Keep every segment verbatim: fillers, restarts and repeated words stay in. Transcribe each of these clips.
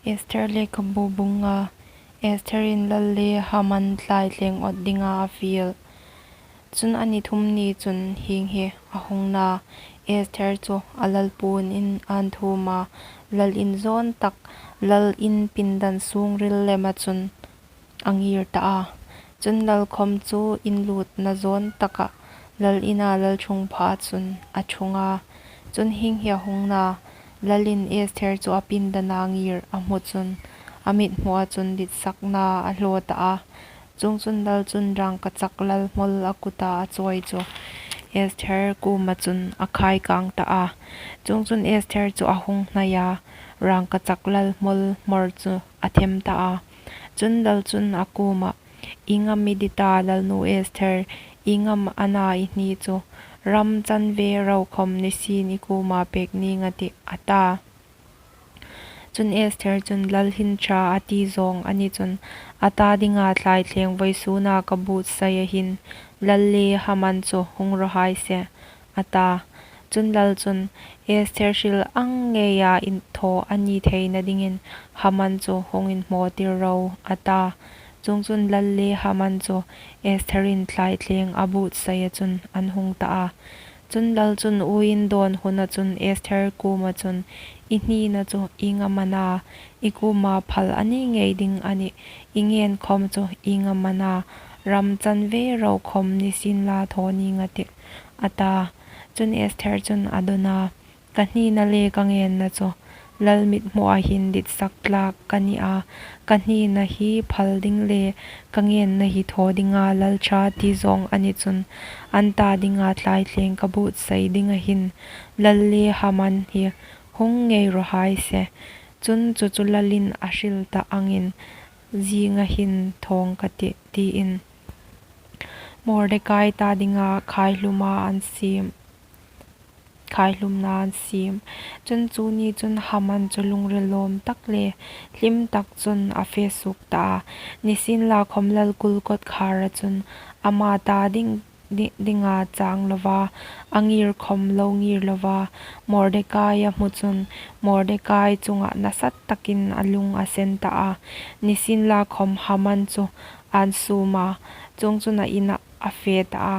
Esther lekhabu bung nga. Estherin lal le Haman thlaithleng awt dinga a fiel. Chun a ni thum ni chun hieng hi a hung na: Esther chu a lalpuin a'n thum a, lal in zawn tak, lal in pindan sungril lema chun a ngir ta a. Chun lal khawm chu in lutna zawn taka lal ina lalṭhungphaa chun a ṭhung a. Chun hieng hi a hung na: Lalin Esther chu a pindana ngir a hmu chun a mithmua chun ditsakna a hlaw ta a. Chuongchun lal chun rangkachak lal hmawl a kuta a chawi chu Esther kuoma chun a khai kang ta a. Chuongchun Esther chu a hung hnai a, rangkachak lal hmawl hmawr chu a them ta a. Chun lal chun a kuomah, "Ieng am i dit a, lalnu Esther? Ieng am a na i hni chu? Ram chanve ro khawm ni sien i kuoma pek ning a tih," a ta. Chun Esther chun, "Lal hin ṭha a ti zawng a ni chun, a ta dinga thlaithleng vawisuna ka buotsai a hin, lal le Haman chu hung raw hai se," a ta. Chun lal chun, "Esther hril ang ngeia inthaw a ni theina dingin Haman chu hung inhmawtir ro," a ta. Chuongchun lal le Haman chu Estherin thlaithleng a buotsaia chun an hung ta a. Chun lal chun uoin dawn huna chun Esther kuoma chun, "I hnina chu ieng am a na? I kuoma phal a ni ngei ding a nih. I ngen khawm chu ieng am a na? Ram chanve ro khawm ni sienla thaw ning a tih," a ta. Chun Esther chun a dawn a, "Ka hnina le ka ngenna chu lal mithmua hin ditsak tlak ka ni a, ka hnina hi phal ding le ka ngenna hi thaw dinga lal ṭha ti zawng a ni chun, an ta dinga thlaithleng ka buotsai ding a hin, lal le Haman hi hung ngei raw hai se. Chun chu chu lalin a hril ta angin zinga hin thawng ka tih," tiin Mordekai ta dinga khaihluma an siem, khaihlumna an siem. Chun chu ni chun Haman chu lungril lawm tak le hlim tak chun a fe suok ta a. Ni sienla khawm lal kul kawtkhara chun ama ta ding, di-, dinga chang lova, a ngir khawm lo ngir lova, Mordekai a hmu chun Mordekai chunga nasa takin a lung a sen ta a. Ni sienla khawm Haman chu an sum a, chuongchun a ina a fe ta a.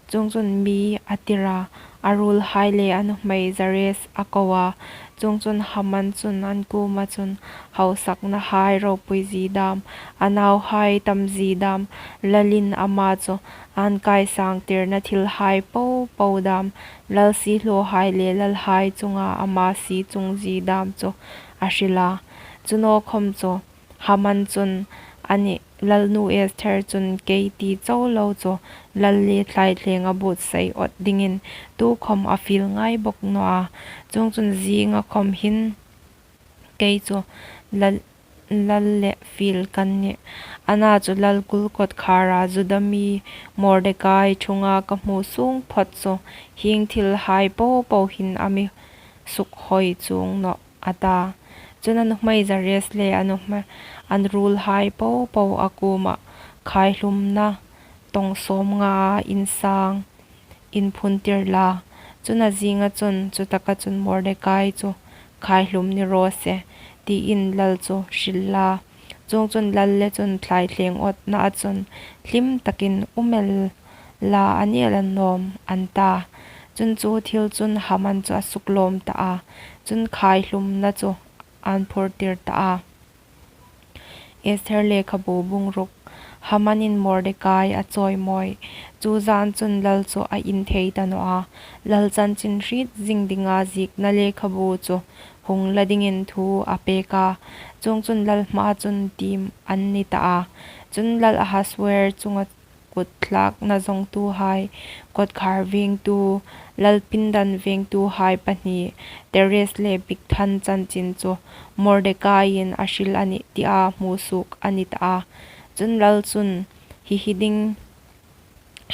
Chuongchun mi a tir a, a ruolhai le a nuhmei Zeres a ko a. Chuongchun Haman chun an kuoma chun, "Hausaknahai ropui zie dam, a nauhai tam zie dam, lalin ama chu an kaisangtirna thilhai popo dam, lal siehlawhai le lalhai chunga ama sie chung zie dam chu a hril a. Chu naw khawm chu Haman chun a nih, lalnu Esther chun kei ti chau lo chu lal le thlaithleng a buotsai awt dingin tukhawm a fiel ngai bawk naw a. Chuongchun zinga khawm hin kei chu lal, lal le fiel ka nih. Ana chu lal kul kawtkhara Juda mi Mordekai ṭhunga ka hmu sung phawt chu hieng thilhai popo hin a mi sukhawi chuong nawh," a ta. Chun a nuhmei Zeres le a nuhmei an ruolhai popo a kuoma, "Khaihlumna tawng sawmnga insang inphuntir la. Chun a zinga chun, chutaka chun Mordekai chu khaihlum ni raw se, tiin lal chu hril la. Chuongchun lal le chun thlaithleng awtnaa chun hlim takin um el la, a ni el annawm," an ta. Chun chu thil chun Haman chu a suklawm ta a. Chun khaihlumna chu an phurtir ta a. Esther lekhabu bung ruk. Hamanin Mordekai a chawimawi. Chu zan chun lal chu a in thei ta naw a. Lal chanchin hriet zing dinga ziekna lekhabu chu hung la dingin thu a pek a. Chuongchun lal hmaa chun tiem an ni ta a. Chun lal Ahasuer chunga kut thlakna zawngtuhai, kawtkhar vengtu, lal pindan vengtuhai pahni, Teres le Bigthan chanchin chu Mordekaiin a hril a nih tia hmu suok a ni ta a. Chun lal chun, "Hi hi ding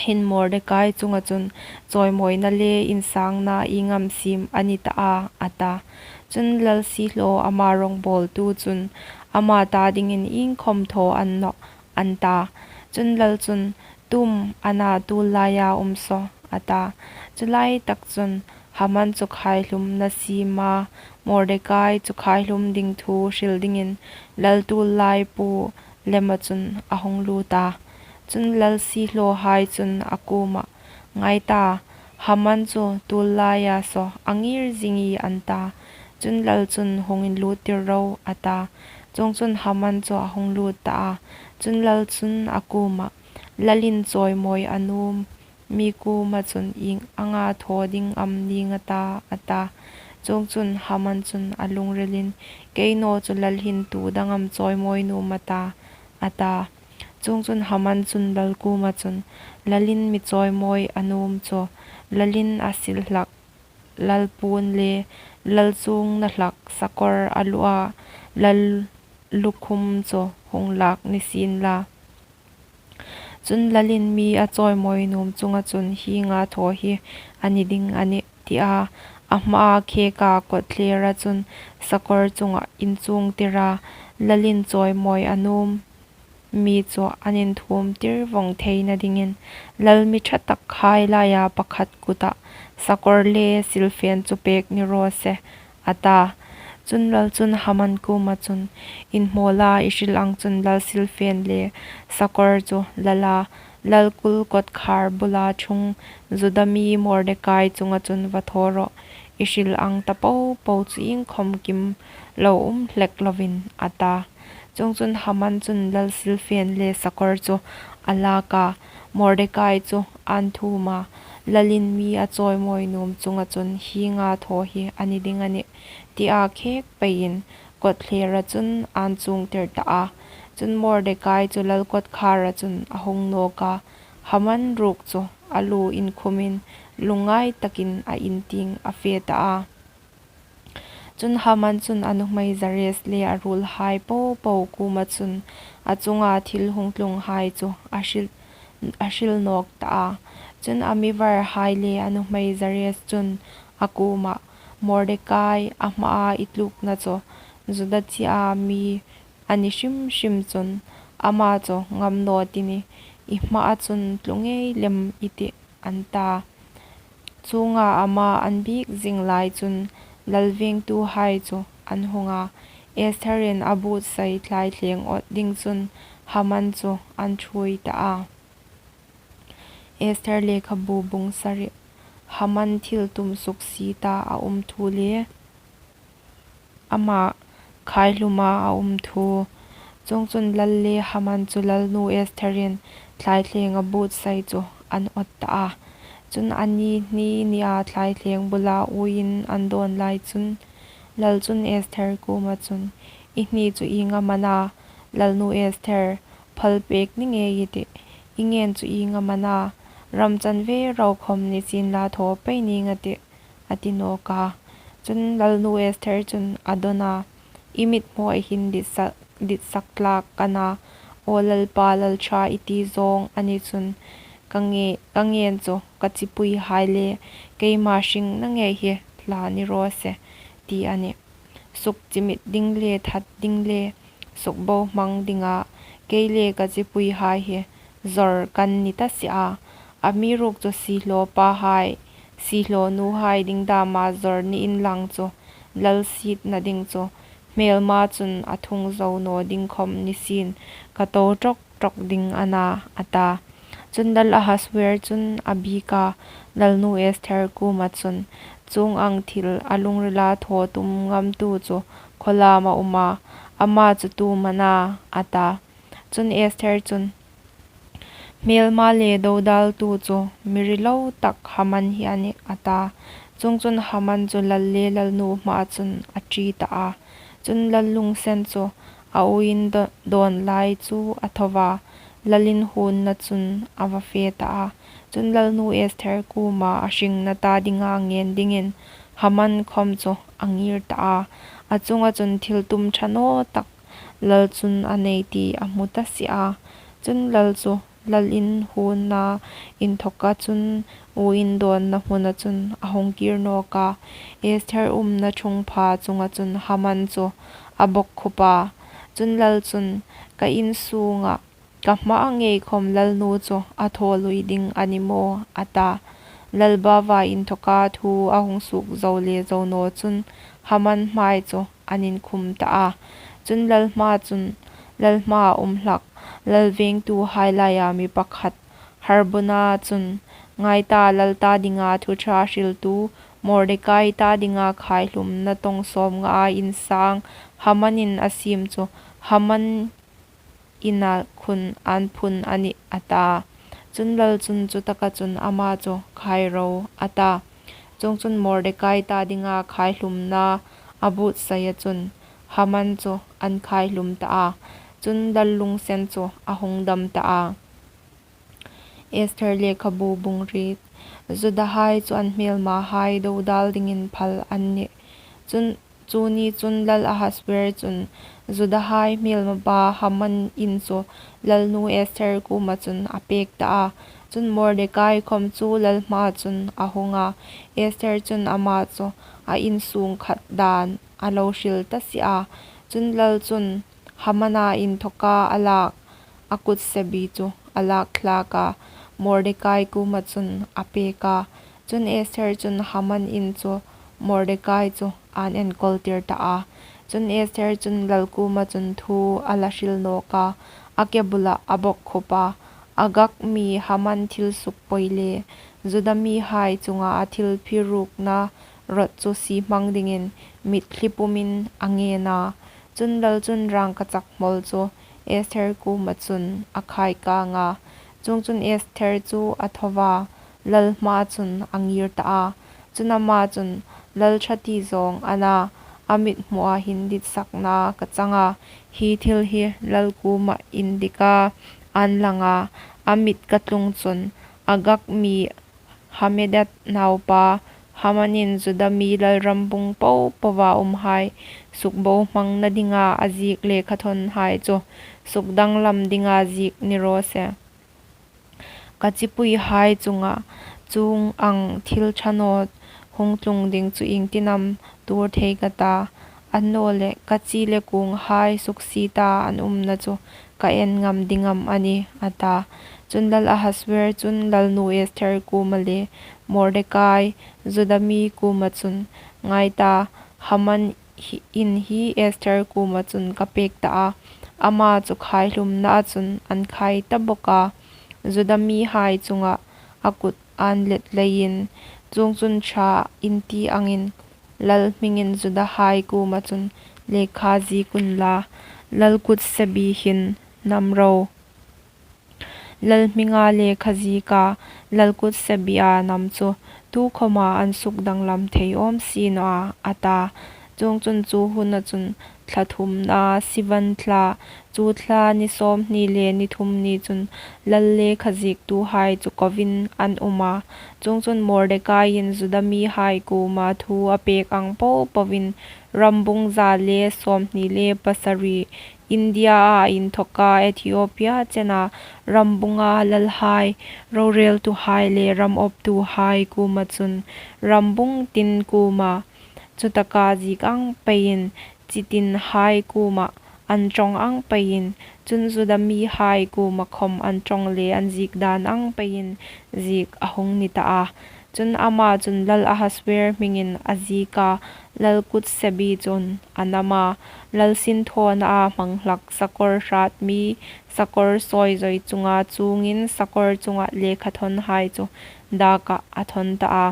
hin Mordekai chunga chun chawimawina le insangna ieng am siem a ni ta a," a ta. Chun lal siehlaw ama rawngbawltu chun, "Ama ta dingin iengkhawm thaw a ni nawh," an ta. Chun lal chun, "Tu am a na, tu laia um saw?" a ta. Chu lai tak chun Haman chu khaihlumna siema Mordekai chu khaihlum ding thu hril dingin lal tuollai pu lema chun a hung lut a. Chun lal siehlawhai chun a kuomah, "Ngai ta, Haman chu tuollaia saw a ngir zing ie," an ta. Chun lal chun, "Hung inluttir ro," a ta. Chuongchun Haman chu a hung lut ta a. Chun lal chun a kuomah, "Lalin chawimawi a nuom mi kuoma chun ieng anga thaw ding am ning a ta?" a ta. Chuongchun Haman chun a lungrilin, "Kei naw chu lal hin tu dang am chawimawi nuom a ta?" a ta. Chuongchun Haman chun lal kuoma chun, "Lalin mi chawimawi a nuom chu, lalin a sil hlak lal puon le lal chuongna hlak sakawr a lu a, lal lukhum chu hung lak ni sien la. Chun lalin mi a chawimawi nuom chunga chun hienga thaw hi a ni ding a nih," tia a hmaa kheka kawtthlera chun sakawr chunga inchuongtir a, lalin chawimawi a nuom mi chu an inthuomtir vawng theina dingin, "Lal mi ṭha takhai laia pakhat kuta sakawr le silfen chu pek ni raw se," a ta. Chun lal chun Haman kuoma chun, "Inhmaw la, i hril ang chun lal silfen le sakawr chu lala, lal kul kawtkhar bula ṭhung Juda mi Mordekai chunga chun va thaw rawh. I hril ang ta po po chu iengkhawm kim lo um hlek lovin," a ta. Chuongchun Haman chun lal silfen le sakawr chu a lak a, Mordekai chu an thuom a, "Lalin mi a chawimawi nuom chunga chun hienga thaw hi a ni ding a nih," tia khek peiin kawtthlera chun an chuongtir ta a. Chun Mordekai chu lal kawtkhara chun a hung nawk a, Haman ruok chu a lu inkhumin lungngai takin a in tieng a fe ta a. Chun Haman chun a nuhmei Zeres le a ruolhai po po kuoma chun a chunga thil hung tlunghai chu a hril, a hril nawk ta a. Chun a mi varhai le a nuhmei Zeres chun a kuomah, "Mordekai a hmaa i tlukna chu Juda chia mi a ni hrim hrim chun ama chu ngam naw ti ni, i hmaa chun tlu ngei lem i tih," an ta. Chuonga ama an biek zing lai chun lal vengtuhai chu an hung a, Estherin a buotsai thlaithleng awt ding chun Haman chu an ṭhuoi ta a. Esther lekhabu bung sari. Haman thiltum suksieta a um thu le ama khaihluma a um thu. Chuongchun lal le Haman chu lalnu Estherin thlaithlenga buotsai chu an awt ta a. Chun anni hni nia thlaithleng bula uoin an dawn lai chun lal chun Esther kuoma chun, "I hni chu ieng am a na, lalnu Esther, phal pek ni ngei i tih. I ngen chu ieng am a na, ram chanve rau khawm ni sien la thaw pei ning a tih," a ti nawk a. Chun lalnu Esther chun a dawn a, "I mithmuah hin ditsak, ditsak tlak ka na, aw lalpa lalṭha i ti zawng a ni chun ka nge, ka ngen chu ka chipuihai le keima hringna ngei hi hla ni raw se," ti a nih. Suk chimit ding le that ding le suk bohmang dinga kei le ka chipuihai hi zawr kan ni ta si a. Amiruokchu siehlaw pahai, siehlaw nuhai ding dama zawr ni inlang chu lal sietna ding chu hmelma chun a thung zo naw ding khawm ni sien ka to ṭawk ṭawk ding a na, a ta. Chun lal Ahasuer chun a biek a, lalnu Esther kuoma chun, "Chuong ang thil a lungrila thaw tum ngamtu chu khawlam a um a, ama chu tu am a na?" a ta. Chun Esther chun, "Hmelma le dodaltu chu mi rilo tak Haman hi a nih," a ta. Chuongchun Haman chu lal le lalnu hmaa chun a ṭi ta a. Chun lal lunginsen chu a uoin da-, dawn lai chu a tho a, lal inhuonna chun a va fe ta a. Chun lalnu Esther kuoma a hringna ta dinga ngen dingin Haman khawm chu a ngir ta a. A chunga chun thiltum ṭha naw tak lal chun a nei ti a hmu ta si a. Chun lal chu lal inhuonna inthawka chun uoin dawnna hmuna chun a hung kir nawk a. Esther umna ṭhungpha chunga chun Haman chu a bawkkhup a. Chun lal chun, "Ka in sunga ka hmaa ngei khawm lalnu chu a thaw lui ding a ni maw?" a ta. Lal baua inthawka thu a hung suok zo le zo naw chun Haman hmai chu an inkhum ta a. Chun lal hmaa chun, lal hmaa um hlak, lal vengtuhai laia mi pakhat, Harbona chun, "Ngai ta, lal ta dinga thu ṭha hriltu, Mordekai ta dinga khaihlumna tawng sawmnga insang Hamanin a siem chu Haman ina khun an phun a nih," a ta. Chun lal chun, "Chutaka chun ama chu khai ro," a ta. Chuongchun Mordekai ta dinga khaihlumna a buotsaia chun Haman chu an khaihlum ta a. Chun lal lungsen chu a hung dam ta a. Esther lekhabu bung riet. Judahai chu an hmelmahai dodal dingin phal an nih. Chun, chu ni chun lal Ahasuer chun Judahai hmelma pa Hamanin chu lalnu Esther kuoma chun a pek ta a. Chun Mordekai khom chu lal hmaa chun a hung a. Esther chun ama chu a insung khat dan a lo hril ta si a. Chun lal chun Hamana inthawka a lak a kutsebi chu a lak thlak a, Mordekai kuoma chun a pek a. Chun Esther chun Hamanin chu Mordekai chu an enkawltir ta a. Chun Esther chun lal kuoma chun thu a la hril nawk a, a ke bula a bawkkhup a, "Agag mi Haman thil sukpoi le Juda mihai chunga a thil phirrukna rawt chu sie hmang dingin mitthli pumin a ngen a." Chun lal chun rangkachak hmawl chu Esther kuoma chun a khai kang a. Chuongchun Esther chu a tho va, lal hmaa chun a ngir ta a. Chun ama chun, "Lal ṭha ti zawng a na, a mithmua hin ditsakna ka chang a, hi thil hi lal kuoma indik a, an lang a, a mit ka tlung chun Agag mi Hammedatha naupa Hamanin Juda mi lalrambung popoa umhai sukbohmangna dinga a ziek lekhathawnhai chu sukdanglam dinga ziek ni raw se. Ka chipuihai chunga chuong ang thil ṭha naw hung tlung ding chu iengtin am tuor thei ka ta? Annawleh ka chi le kunghai suksieta an umna chu ka en ngam ding am a nih?" a ta. Chun lal Ahasuer chun lalnu Esther kuoma le Mordekai, Juda mi kuoma chun, "Ngai ta, Haman hi, in hi Esther kuoma chun ka pek ta a, ama chu khaihlumnaa chun an khai ta bawk a, Juda mihai chunga a kut an let leiin, chuongchun ṭha in ti angin lal hmingin Judahai kuoma chun lekha ziek unla, lal kutsebi hin nam ro. Lal hminga lekha zieka lal kutsebia nam chu tukhawma an sukdanglam thei awm si naw a," a ta. Chuongchun chu huna chun thla thumna Sivan thla, chu thla ni sawmhni le ni thum ni chun lal lekha ziektuhai chu kovin an um a. Chuongchun Mordekaiin Juda mihai kuoma thu a pek ang popoin rambung za le sawmhni le pasari India-a inthawka Ethiopia chena rambunga lalhai, roreltuhai le ram awptuhai kuoma chun rambung tin kuoma chutaka ziek ang peiin, chitinhai kuoma an ṭawng ang peiin, chun Juda mihai kuoma khom an ṭawng le an ziek dan ang peiin ziek a hung ni ta a. Chun ama chun lal Ahasuer hmingin a ziek a, lal kutsebi chun a nam a, lal sinthawna a hmang hlak sakawr hrat mi, sakawr sawizawi chunga chuongin sakawr chunga lekhathawnhai chu dakah a thawn ta a.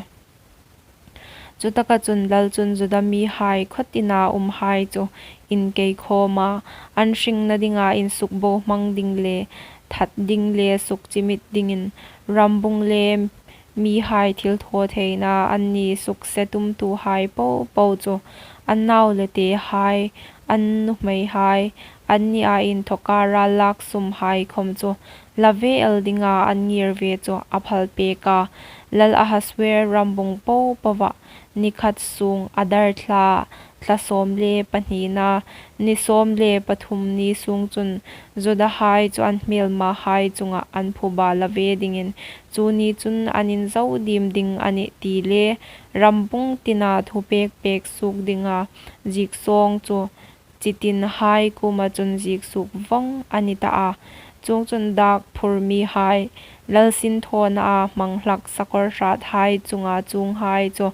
Chutaka chun lal chun Juda mihai khawtina umhai chu inkei khawm a, an hringna dinga insukbohmang ding le that ding le sukchimit dingin rambung le mihai thilthawtheina anni sukse tumtuhai popo chu an nau le tehai, an nuhmeihai, annia inthawka rallak sumhai khom chu la ve el dinga an ngir ve chu a phal pek a. Lal Ahasuer rambung popoa ni khat sung Adar thla, thla sawm le pahnina, ni sawm le pathum ni sung chun Judahai chu an hmelmahai chunga an phuba la ve dingin, chu ni chun an inzo dim ding a nih ti le rambung tina thupek pek suok dinga ziek sawng chu chitinhai kuoma chun ziek suok vawng a ni ta a. Chuongchun dâk phur mihai, lal sinthawna hmang hlak sakawr hrathai chunga chuonghai chu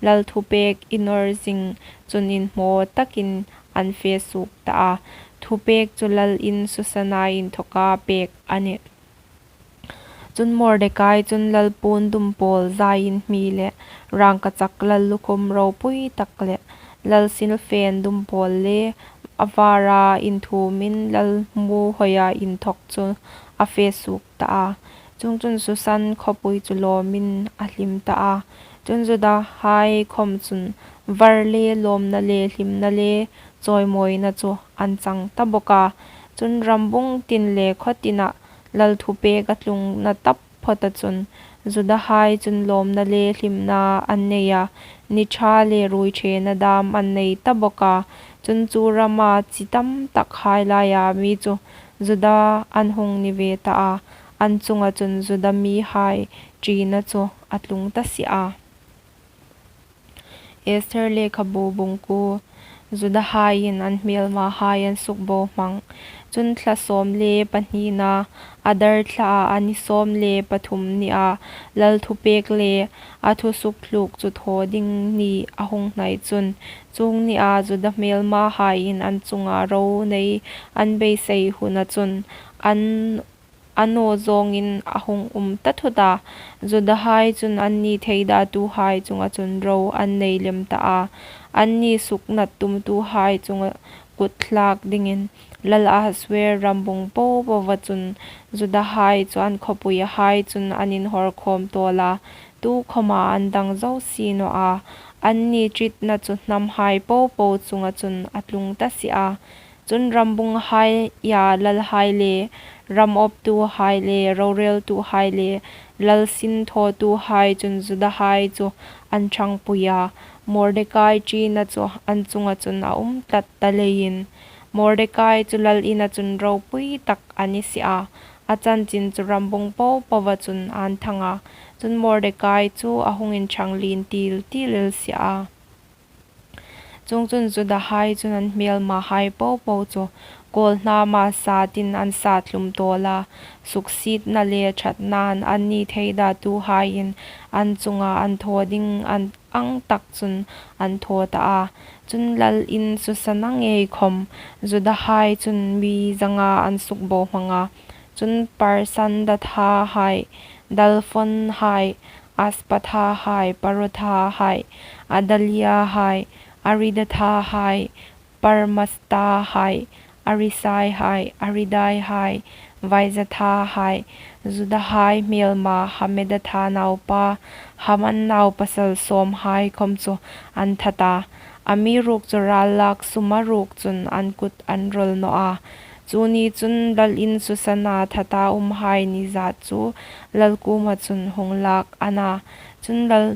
lal thupêk inawr zing chun inhmaw takin an fe suok ta a. Thupêk chu lal in Susana inthawka pêk a nih. Chun Mordekai chun lal puon dum pâwl zain hmi le rângkachak lallukhum ropui tak le lal silfên dum pâwl le a vâra inthuomin lal hmu hawia inthawk chu a fe suok ta a. Chuongchun Susan khawpui chu lâwmin a hlim ta a. Chun Judahai khawm chun var le lâwmna le hlimna le chawimawina chu an chang ta bawk a. Chun rambung tin le khaw tinah lal thupêk a tlungna taphawta chun Judahai chun lâwmna le hlimna an nei a, ni ṭha le ruoiṭhena dâm an nei ta bawk a. Chun chu rama chi tamtakhai laia mi chu Juda an hung ni ve ta a, an chunga chun Juda mihai ṭina chu a tlung ta si a. Esther lekhabu bung kuo. Judahaiin an hmêlmahai an sukbohmang. Chun thla sâwm le pahnina, Adar thlaa a ni sâwm le pathum nia lal thupêk le a thusuktlûk chu thaw ding ni a hung hnai chun, chuong nia Juda hmêlmahaiin an chunga ro nei an beisei huna chun an a naw zâwngin a hung um ta thut a. Judahai chun anni theidatuhai chunga chun ro an nei lem ta a. Anni suknat tumtuhai chunga kut thlâk dingin lal Ahasuer rambung po poa chun Judahai chu an khawpuiahai chun an inhawr khâwm tâwl a. Tukhawma an dang zo si naw a. Anni ṭitna chu hnamhai po po chunga chun a tlung ta si a. Chun rambunghaia lalhai le, ram awptuhai le, rorêltuhai le, lal sinthawtuhai chun Judahai chu an ṭhangpui a. Mordekai ṭina chu an chunga chun a um tlat ta leiin Mordekai chu lal ina chun ropui tak a ni si a. A chanchin chu rambung po poa chun an thang a. Chun Mordekai chu a hung inṭhang lien til til el si a. Chuongchun Judahai chun an hmêlmahai po po chu kâwlhnâma sâtin an sât hlum tâwl a. Suksietna le ṭhatnain anni theidatuhaiin an chunga an thaw ding ang tak chun an thaw ta a. Chun lal in Susana ngei khawm Judahai chun mi zanga an sukbohmang a. Chun Parshandathahai, Dalphonhai, Aspathahai, Parothahai, Adaliahai, Aridathahai, Parmastahai, Arisaihai, Aridaihai, Vaizathahai, Judahai hmêlma Hammedatha naupa, Haman naupasal sâwmhai khawm chu an that a. Amiruokchu râllâk suma ruok chun an kut an rawl naw a. Chu ni chun lal in Susana thata umhai nizât chu lal kuoma chun hung lâk a na. Chun lal,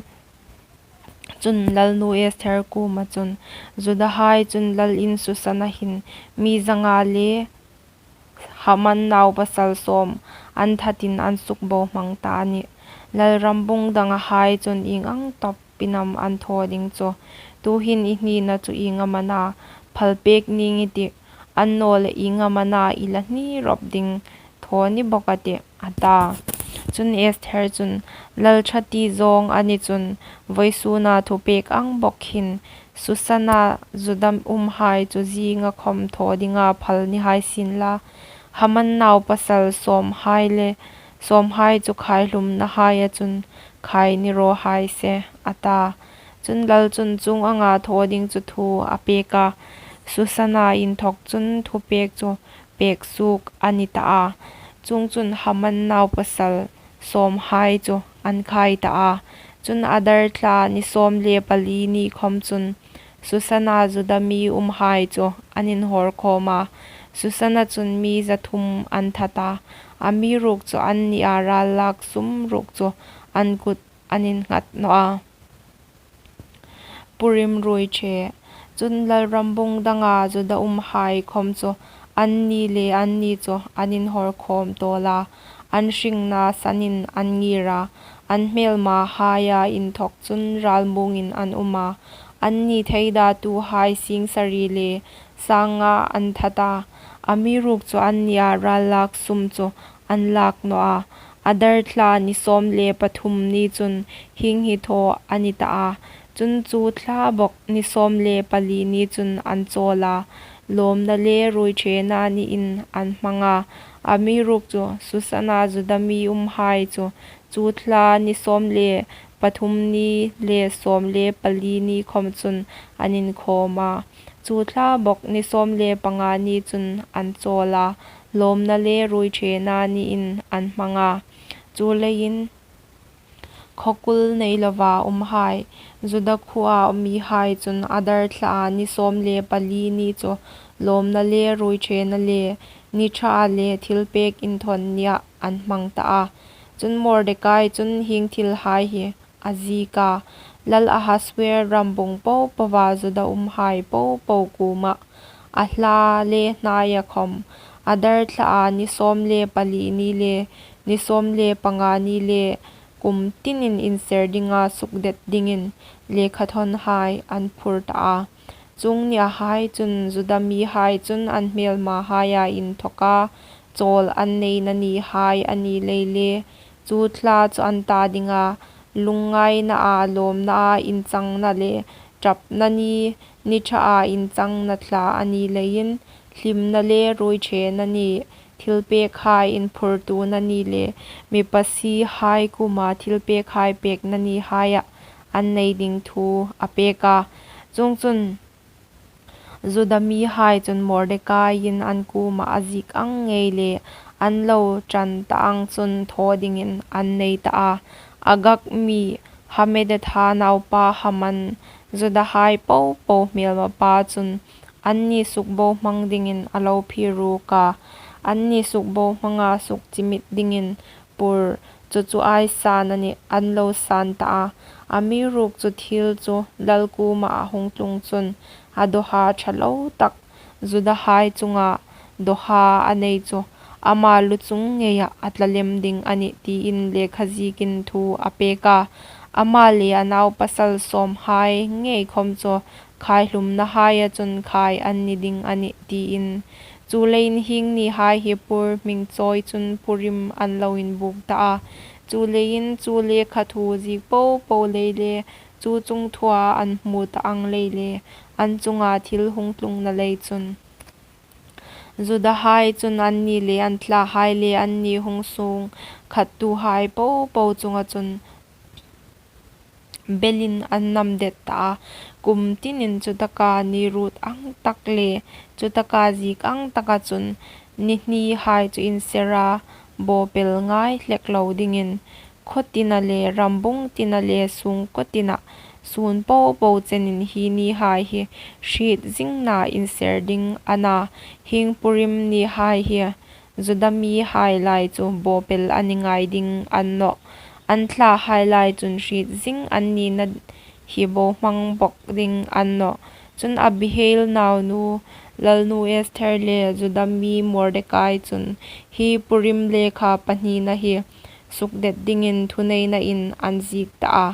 chun lalnu Esther kuoma chun, Judahai chun lal in Susana hin mi zanga le Haman naupasal sâwm an thatin an sukbohmang ta a nih. Lal rambung dangahai chun ieng ang tawpin am an thaw ding chu? Tuhin i hnina chu ieng am a na? Phalpêk nîng i tih. Annawleh ieng am a na i la hni rawp ding? Thaw ni bawk a tih, a ta. Chun Esther chun, Lal ṭha ti zâwng a ni chun, vawisûna thupêk ang bawk hin Susana Juda umhai chu zînga khawm thaw dinga phal ni hai sienla, Haman naupasal sâwmhai le, sâwmhai chu khaihlumnahaia chun khai ni raw hai se, a ta. Chun lal chun chuong anga thaw ding chu thu a pêk a, Susana inthawk chun thupêk chu pêk suok a ni ta a. Chuongchun Haman naupasal sâwmhai chu an khai ta a. Chun Adar thla ni sâwm le pali ni khawm chun Susana Juda mi umhai chu an inhawr khâwm a. Susana chun mi za thum an that a, amiruokchu annia râllâk sum ruok chu an kut an innghat naw a. Purim ruoiṭhe. Chun lal rambung danga Juda umhai khawm chu anni le anni chu an inhawr khâwm tâwl a, an hringna sanin an ngîr a, an hmêlmahaia inthawk chun râlmuongin an um a. Anni theidatuhai sîng sari le sanga an that a, amiruokchu annia rallak sum chu an lak naw a. Adar thla ni sawm le pathum ni chun hieng hi thaw a ni ta a. Chun chu thla bawk ni sawm le pali ni chun an chawl a, lawmna le ruoiṭhena niin an hmang a. Amiruokchu Susana Juda mi umhai chu chu thla ni sawm le pathum ni le sawm le pali ni khawm chun an inkhawm a. Chu thla bawk ni sawm le panga ni chun an chawl a, lawmna le ruoiṭhena niin an hmang a. Chuleiin khawkul nei lova umhai, Juda khuoa mihai chun Adar thla ni sawm le pali ni chu lawmna le ruoiṭhena le ni ṭha le thilpek inthawn nia an hmang ta a. Chun Mordekai chun hieng thilhai hi a ziek a, Lal Ahasuer rambung po poa Juda umhai po po kuoma, a hla le hnaia khawm, Adar thla ni sawm le pali ni le ni sawm le panga ni le kum tinin inser dinga sukdet dingin lekhathawnhai an phur ta a. Chuong nihai chun Juda mihai chun an hmelmahaia inthawka chawl an neina nihai a ni lei le, chu thla chu an ta dinga lungngainaa lawmnaa inchangna le ṭapna ni, ni ṭhaa inchangna thla a ni leiin, hlimna le ruoiṭhena ni, thilpekhai inphurtuna ni le mi pasiehai kuoma thilpekhai pekna nihaia an nei ding thu a pek a. Chuongchun Juda mihai chun Mordekaiin an kuoma a ziek ang ngei le an lo ṭan ta ang chun thaw dingin an nei ta a. Agag mi Hammedatha naupa Haman, Judahai po po hmelmapa chun anni sukbohmang dingin a lo phier ruk a, anni sukbohmanga sukchimit dingin pur, chu chu aisan a nih, an lo san ta a. Amiruokchu thil chu lal kuoma a hung tlung chun a dawha ṭha lo tak, Judahai chunga dawha a nei chu ama lu chung ngeia a tla lem ding a nih tiin lekhaziekin thu a pek a. Ama le a naupasal sawmhai ngei khawm chu khaihlumnahaia chun khai an ni ding a nih tiin. Chuleiin hieng nihai hi Pur hming chawi chun Purim an lo inbuk ta a. Chuleiin chu lekha thu ziek po po lei le, chu chungthua an hmu ta ang lei le, an chunga thil hung tlungna lei chun Judahai chun anni le an thlahai le anni hung sung khattuhai po po chunga chun belin an nam det ta a. Kum tinin chutaka ni ruot ang tak le chutaka ziek ang taka chun ni hnihai chu insera bawpel ngai hlek lo dingin, khaw tina le rambung tina le sungkaw tina, sun po po chenin hi nihai hi hriet zingna inser ding a na. Hieng Purim nihai hi Juda mihai lai chu bawpel a ni ngai ding a ni nawh. An thlahai lai chun hriet zing an nina hi bohmang bawk ding a ni nawh. Chun Abihail naunu, Lalnu Esther le Juda mi Mordekai chun hi Purim lekha pahnina hi sukdet dingin thuneinaa an ziek ta a.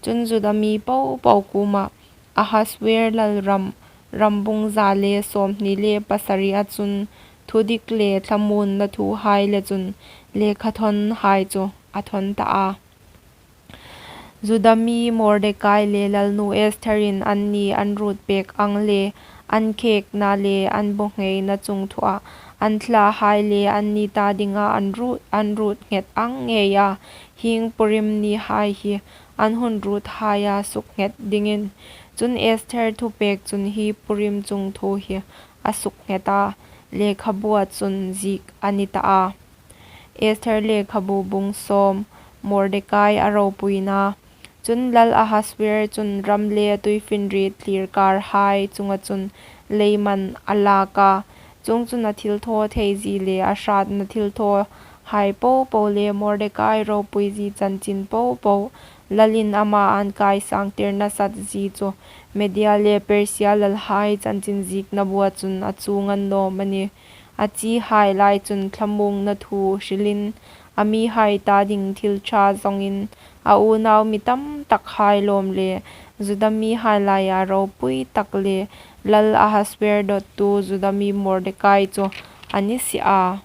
Chun Juda mi po po kuoma Ahasuer lal ram, rambung za le sawmhni le pasaria chun thudik le thlamuonna thuhai le chun lekhathawnhai chu a thawn ta a. Juda mi Mordekai le Lalnu Estherin anni an ruot pek ang le an khekna le an bawngheina chungthua an thlahai le anni ta dinga an ruot, an ruot nghet ang ngeia hieng Purim nihai hi an hun ruothaia suknghet dingin. Chun Esther thupek chun hi Purim chungthu hi a suknghet a, lekhabua chun ziek a ni ta a. Esther lekhabu bung sawm, Mordekai a ropuina. Chun Lal Ahasuer chun ram le tuifinriet thlirkarhai chunga chun leiman a lak a. Chuongchun a thilthawtheizie le a hratna thilthawhai po po le Mordekai ropuizie chanchin po po, lalin ama an kaisangtir nasatzie chu Media le Persia lalhai chanchin ziekna bua chun a chuong a ni naw am a ni. A chihai lai chun thlamuongna thu hrilin, a mihai ta ding thil ṭha zongin a unau mi tamtakhai lâwm le, Juda mihai laia ropuitak le, lal Ahasuer dawttu Juda mi Mordekai chu a ni si a.